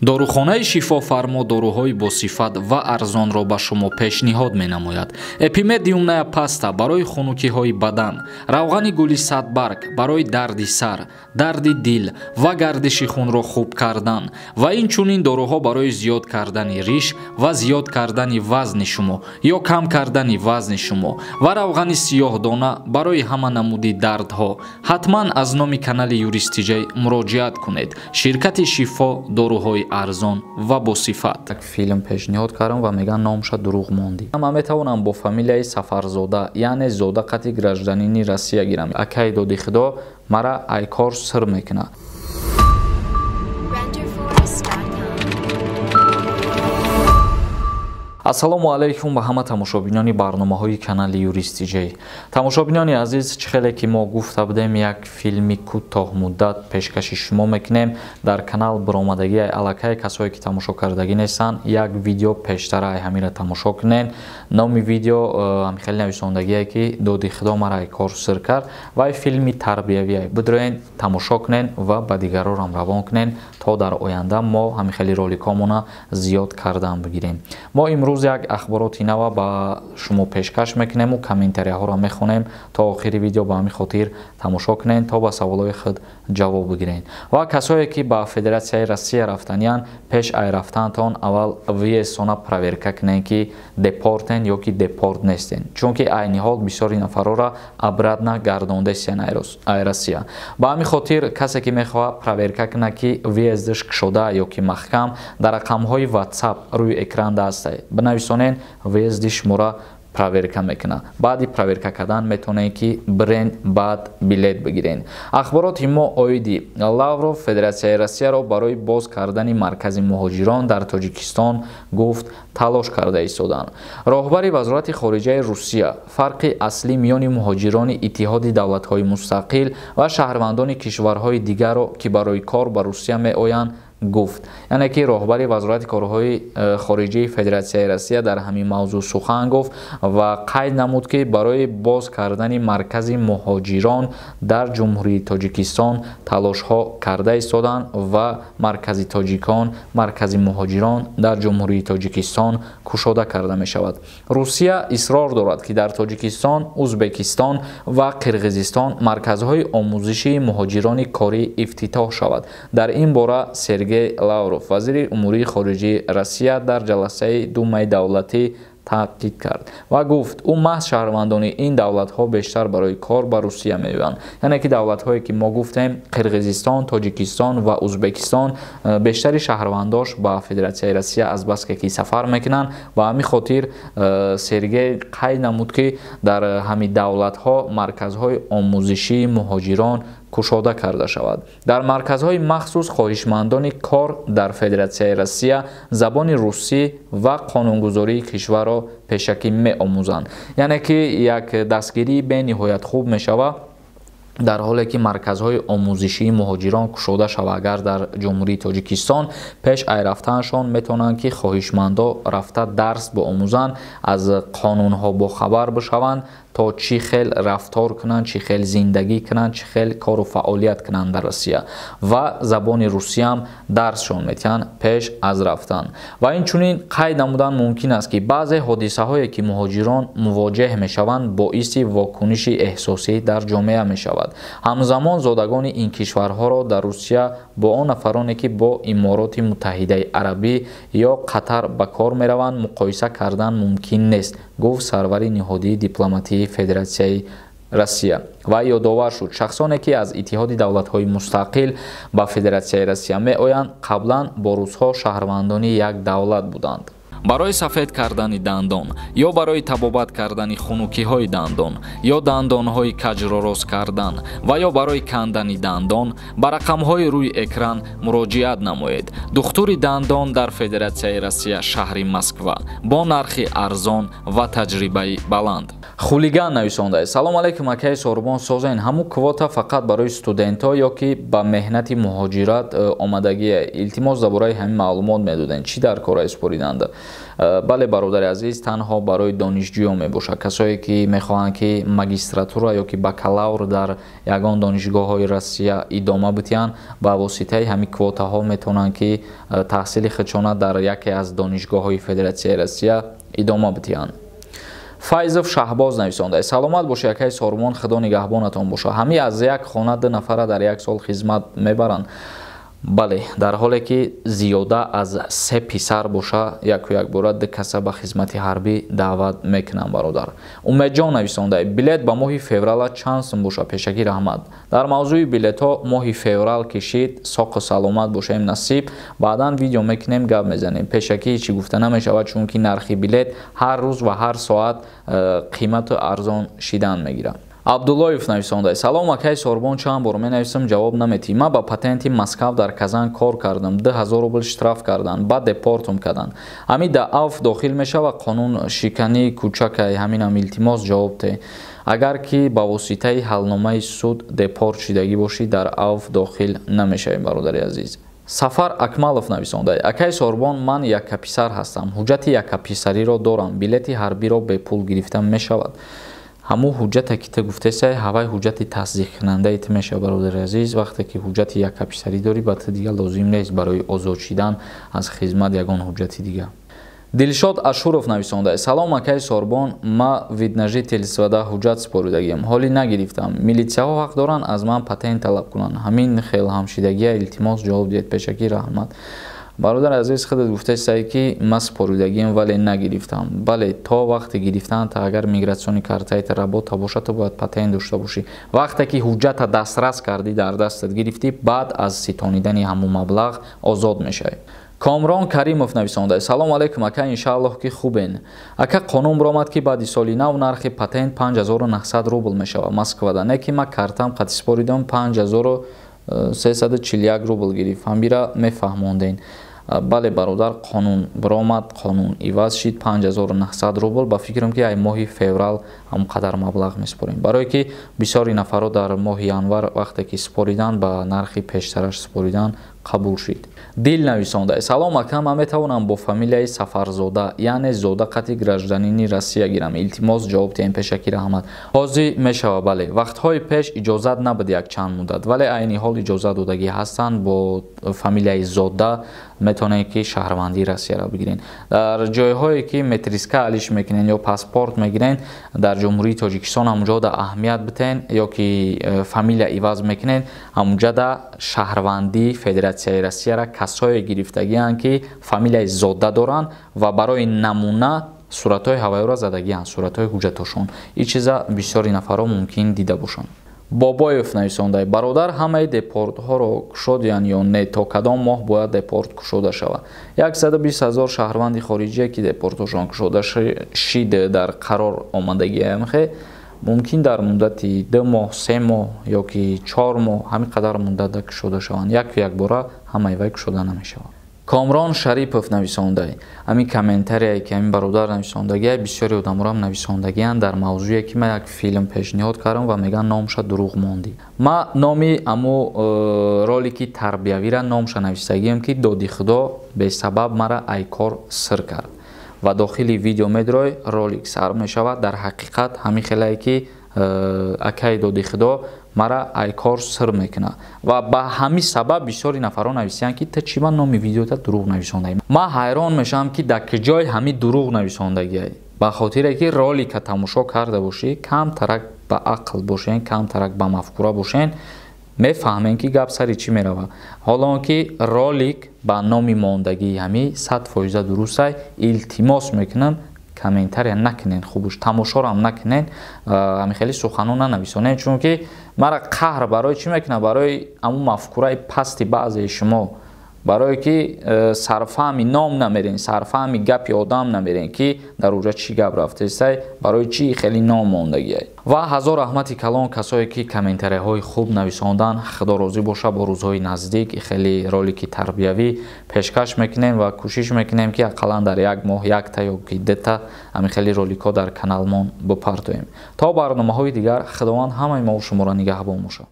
Дорухонаи Шифофармо доруҳои босифат ва арзонро ба шумо пешниҳод менамояд. Эпимедиумная паста барои хунукиҳои бадан, равғани гули садбарг барои дарди сар, дарди дил ва гардиши хунро хуб кардан ва инчунин доруҳо барои зиёд кардани риш ва зиёд кардани вазни шумо ё кам кардани вазни шумо ва равғани сиёҳдона барои ҳама намуди дардҳо. Ҳатман аз номи канали Юристиҷай муроҷиат кунед. Ширкати Шифо, доруҳои арзон ва босифат. Як филм пешниҳод кардам ва меган номша дурӯғ мондӣ. Ман метавонам бо фамилияи Сафарзода, яъне зода қати гражданини Россия гирам. Акай доди худо мара айкор сир мекунад. Ассалому алайкум ба ҳама тамошобинони барномаҳои канали Юристиҷей. Тамошобинони азиз, чӣ хеле ки мо гуфта будем, як филми кӯтоҳмуддат пешкаши шумо мекунем. Дар канал баромадагии аллакай касое ки тамошо кардагӣ нестанд, як видео пештара ай ҳамира тамошо кунен. Номи видео ҳамихеле нависондагие ки доди худо мара ай кор сир кард ва филми тарбиявие. Бидроен тамошо кунен ва ба дигарорам равон кунен, то дар оянда мо ҳамихели роликҳомона зиёд кардан бигирем. Мо имрӯз як ахбороти нава ба шумо пешкаш мекунем ва комментарияҳоро мехонем. То охири видео ба ҳамин хотир тамошо кунед, то ба саволҳои худ ҷавоб бигиред. Ва касое ки ба Федератсияи Россия рафтаниянд, пеш ай рафтаантон аввал въездсона проверка кунед, ки депортен ё ки депорт нестен, чунки айни ҳол бисёри нафарора обратно гардондесиян ай Россия. Ба ҳамин хотир касе ки мехоҳад проверка кунад, ки въездаш кушода ё ки маҳкам, дар рақамҳои WhatsApp рӯи экран даста бинависонен, въезди шуморо проверка мекунад. Баъди проверка кардан метавонед ки бренд баъд билет бигирен. Ахбороти мо оиди Лавров Федератсияи Россияро барои боз кардани маркази муҳоҷирон дар Тоҷикистон гуфт талош карда истоданд. Роҳбари Вазорати хориҷаи Русия фарқи аслӣ миёни муҳоҷирони Иттиҳоди давлатҳои мустақил ва шаҳрвандони кишварҳои дигарро, ки барои кор ба Русия меоянд, гуфт. Яъне ки роҳбари Вазорати корҳои хориҷии Федератсияи Россия дар ҳамин мавзӯъ сухан гуфт ва қайд намуд, ки барои боз кардани маркази муҳоҷирон дар Ҷумҳурии Тоҷикистон талошҳо карда истоданд ва маркази тоҷикон, маркази муҳоҷирон дар Ҷумҳурии Тоҷикистон кушода карда мешавад. Русия исрор дорад, ки дар Тоҷикистон, Узбекистон ва Қирғизистон марказҳои омӯзишии муҳоҷирони корӣ ифтитоҳ шавад. Дар ин бора Сергей Лавров, вазири умури хориҷии Россия, дар ҷаласаи Думаи давлатӣ таъкид кард ва гуфт, ӯ маҳз шаҳрвандони ин давлатҳо бештар барои кор ба Русия меоянд. Яъне ки давлатҳое ки мо гуфтем, Қирғизистон, Тоҷикистон ва Узбекистон, бештари шаҳрвандош ба Федератсияи Россия азбаске ки сафар мекунанд. Ба ҳамин хотир Сергей қайд намуд, ки дар ҳамин давлатҳо марказҳои омӯзишии муҳоҷирон кушода карда шавад. Дар марказҳои махсус хоҳишмандони кор дар Федератсияи Россия забони русӣ ва қонунгузории кишварро пешакӣ меомӯзанд. Яъне ки як дастгирии бениҳоят хуб мешавад, дар ҳоле ки марказҳои омӯзишии муҳоҷирон кушода шава. Агар дар Ҷумҳурии Тоҷикистон пеш ай рафтааншон метавонанд, ки хоҳишмандо рафта дарс биомӯзанд, аз қонунҳо бохабар бишаванд, то чӣ хел рафтор кунанд, чӣ хел зиндагӣ кунанд, чӣ хел кору фаъолият кунанд дар Россия ва забони русиям дарсшон метиҳанд пеш аз рафтан. Ва инчунин қайд намудан мумкин аст, ки баъзе ҳодисаҳое ки муҳоҷирон мувоҷеҳ мешаванд, боиси вокуниши эҳсосӣ дар ҷомеа мешавад. Ҳамзамон зодагони ин кишварҳоро дар Русия бо он нафароне, ки бо Имороти Муттаҳидаи Арабӣ ё Қатар ба кор мераванд, муқоиса кардан мумкин нест, гуфт сарвари ниҳодии дипломатии Федератсияи Россия. Ва ёдовар шуд, шахсоне ки аз Иттиҳоди давлатҳои мустақил ба Федератсияи Россия меоянд, қаблан бо русҳо шаҳрвандони як давлат буданд. Барои сафед кардани дандон ё барои табобат кардани хунукиҳои дандон ё дандонҳои каҷро рост кардан ва ё барои кандани дандон ба рақамҳои рӯи экран муроҷиат намоед. Духтури дандон дар Федератсияи Россия, шаҳри Москва, бо нархи арзон ва таҷрибаи баланд. Хулиган нависондааст: салом алейкум, акаи Сорбон, созен. Ҳамун квота фақат барои студентҳо ё ки ба меҳнати муҳоҷират омадагие? Илтимос, дар бораи ҳамин маълумот медодем, чӣ дар кора спориданда? Бале, бародари азиз, танҳо барои донишҷӯён мебошад, касое ки мехоҳанд, ки магистратура ё ки бакалавр дар ягон донишгоҳҳои Россия идома бидиҳанд, ба воситаи ҳамин квотаҳо метавонанд, ки таҳсили худшона дар яке аз донишгоҳҳои Федератсияи Россия идома бидиҳанд. Файзов Шаҳбоз нависондааст: саломат бошед, акаи Сорбон, худо нигаҳбонатон бошад. Ҳамин аз як хона ду нафара дар як сол хизмат мебаранд? Бале, дар ҳоле ки зиёда аз се писар боша, яку якбора ду каса ба хизмати ҳарбӣ даъват мекунанд, бародар. Умедҷон нависондааст: билет ба моҳи феврала чанд сум боша? Пешакӣ раҳмат. Дар мавзӯи билетҳо моҳи феврал кишид, соқу саломат бошем, насиб, баъдан видео мекунем, гап мезанем. Пешакӣ чӣ гуфта намешавад, чунки нархи билет ҳар рӯз ва ҳар соат қимату арзон шидан мегирад. Абдуллоев нависондааст: салом, акаи Сорбон, чанд бор менависам, ҷавоб наметиҳӣ. Ман ба патенти Москав дар Казан кор кардам, 2000 рубл штраф карданд, баъд депортум карданд. Ҳамин да авф дохил мешава? Қонун шикании кӯчакай, ҳаминам илтимос, ҷавоб те. Агар ки ба воситаи ҳалномаи суд депорт шидагӣ бошӣ, дар авф дохил намешавӣ, бародари азиз. Сафар Акмалов нависондааст: акаи Сорбон, ман яккаписар ҳастам, ҳуҷҷати яккаписариро дорам, билети ҳарбиро бепул гирифта мешавад? Ҳамун ҳуҷҷате ки ту гуфтесай, ҳавай ҳуҷҷати тасдиқкунандаи ту мешавад, бародари азиз. Вақте ки ҳуҷҷати яккаписарӣ дорӣ, ба ту дигар лозим нест барои озод шидан аз хизмат ягон ҳуҷҷати дигар. Дилшод Ашуров нависондааст: салом, акаи Сорбон, ма вид на жительство да ҳуҷҷат супоридагиам, ҳолӣ нагирифтам. Милитсияҳо ҳақ доранд аз ман патент талаб кунанд? Ҳамин хел ҳамшидагия, илтимос, ҷавоб диҳед, пешакӣ раҳмат. Бародар азиз, худат гуфтесай, ки ман супоридагиам, вале нагирифтам. Бале, то вақти гирифтан та агар миграционный картаи та работа бошад, ту бояд патент дошта бошӣ. Вақте ки ҳуҷҷата дастрас кардӣ, дар дастат гирифтӣ, баъд аз ситонидани ҳамун маблағ озод мешавӣ. Комрон Каримов нависондааст: салом алейкум, ака, иншааллоҳ ки хубен. Ака, қонун баромад, ки баъди соли нав нархи патент 5900 рубл мешавад Москвада. Не ки ман картам қати супоридам, 5341 рубл гирифт. Ҳамбира мефаҳмонден. Бале, бародар, қонун баромад, қонун иваз шид, 5900 рубл. Ба фикрам, ки ай моҳи феврал ҳамон қадар маблағ месупорем, барое ки бисёри нафарҳо дар моҳи январ вақте ки супоридан, ба нархи пештараш супоридан, қабул шид. Дил нависондааст: салом, ака, ман метавонам бо фамилияи Сафарзода, яъне Зода, қати гражданини Россия гирам? Илтимос, ҷавоб диҳем, пешакӣ раҳмат. Ҳозир мешава, бале. Вақтҳои пеш иҷозат набуд якчанд муддат, вале айни ҳол иҷозат додагӣ ҳастанд. Бо фамилияи Зода метавонед, ки шаҳрвандии Россияро бигирен. Дар ҷойҳое ки метриска алиш мекунен ё паспорт мегирен дар Ҷумҳурии Тоҷикистон, ҳамунҷода аҳамият битен, ё ки фамилия иваз мекунен, ҳамунҷода шаҳрвандии Федератсияи Россияро касое гирифтагианд, ки фамилияи Зода доранд ва барои намуна суратҳои ҳавоиро задагианд, суратҳои ҳуҷҷатошон. Ин чиза бисёри нафарҳо мумкин дида бошанд. Бобоев нависондааст: бародар, ҳамаи депортҳоро кушодиянд ё не? То кадом моҳ бояд депорт кушода шавад? 120 000 шаҳрванди хориҷие ки депортҳошон кушода шид, дар қарор омадагиамхе, мумкин дар муддати 2 моҳ, 3 моҳ ё ки 4 моҳ, ҳамин қадар муддат кушода шаванд. Яку якбора ҳамаи вай кушода намешавад. Комрон Шарипов нависондааст: ҳамин комментарие ки ҳамин бародар нависондагия, бисёри одаморам нависондагианд дар мавзӯе ки ман як филм пешниҳод кардам ва мегӯянд, номша дурӯғ мондӣ. Ман номи аму ролики тарбиявира номша нависагиам, ки доди худо бесабаб мара айкор сир кард, ва дохили видео медрой, ролик сар мешавад. Дар ҳақиқат ҳамин хелае, ки акаи доди худо мара айкор сир мекунад, ва ба ҳамин сабаб бисёри нафарҳо нависиянд, ки ту чӣ ба номи видеота дурӯғ нависондаӣ. Ман ҳайрон мешавам, ки дар куҷои ҳамин дурӯғ нависондагиай, ба хотире ки ролика тамошо карда бошӣ, камтарак ба ақл бошен, камтарак ба мафкура бошен, мефаҳмем, ки гап сари чӣ меравад. Ҳоло он ки ролик ба номи мондагии ҳамин 100% дурустай. Илтимос мекунам, комментария накунен, хубуш тамошорам накунен, ҳамин хеле суханон нанависонен, чунки мара қаҳр барои чӣ мекунад? Барои ҳамун мафкураи пасти баъзеи шумо. Барое ки сарфаҳми ном намерен, сарфаҳми гапи одам намерен, ки дар уҷа чӣ гап рафтестай, барои чӣ хеле ном мондагиай. Ва ҳазор раҳмати калон касое ки комментарияҳои хуб нависондан. Худо розӣ боша, бо рӯзҳои наздик хеле ролики тарбиявӣ пешкаш мекунем ва кӯшиш мекунем, ки ақаллан дар як моҳ якта ё ки дута ҳамин хеле роликҳо дар каналмон бипартоем. То барномаҳои дигар, Худованд ҳамаи мову шуморо нигаҳбон бошад.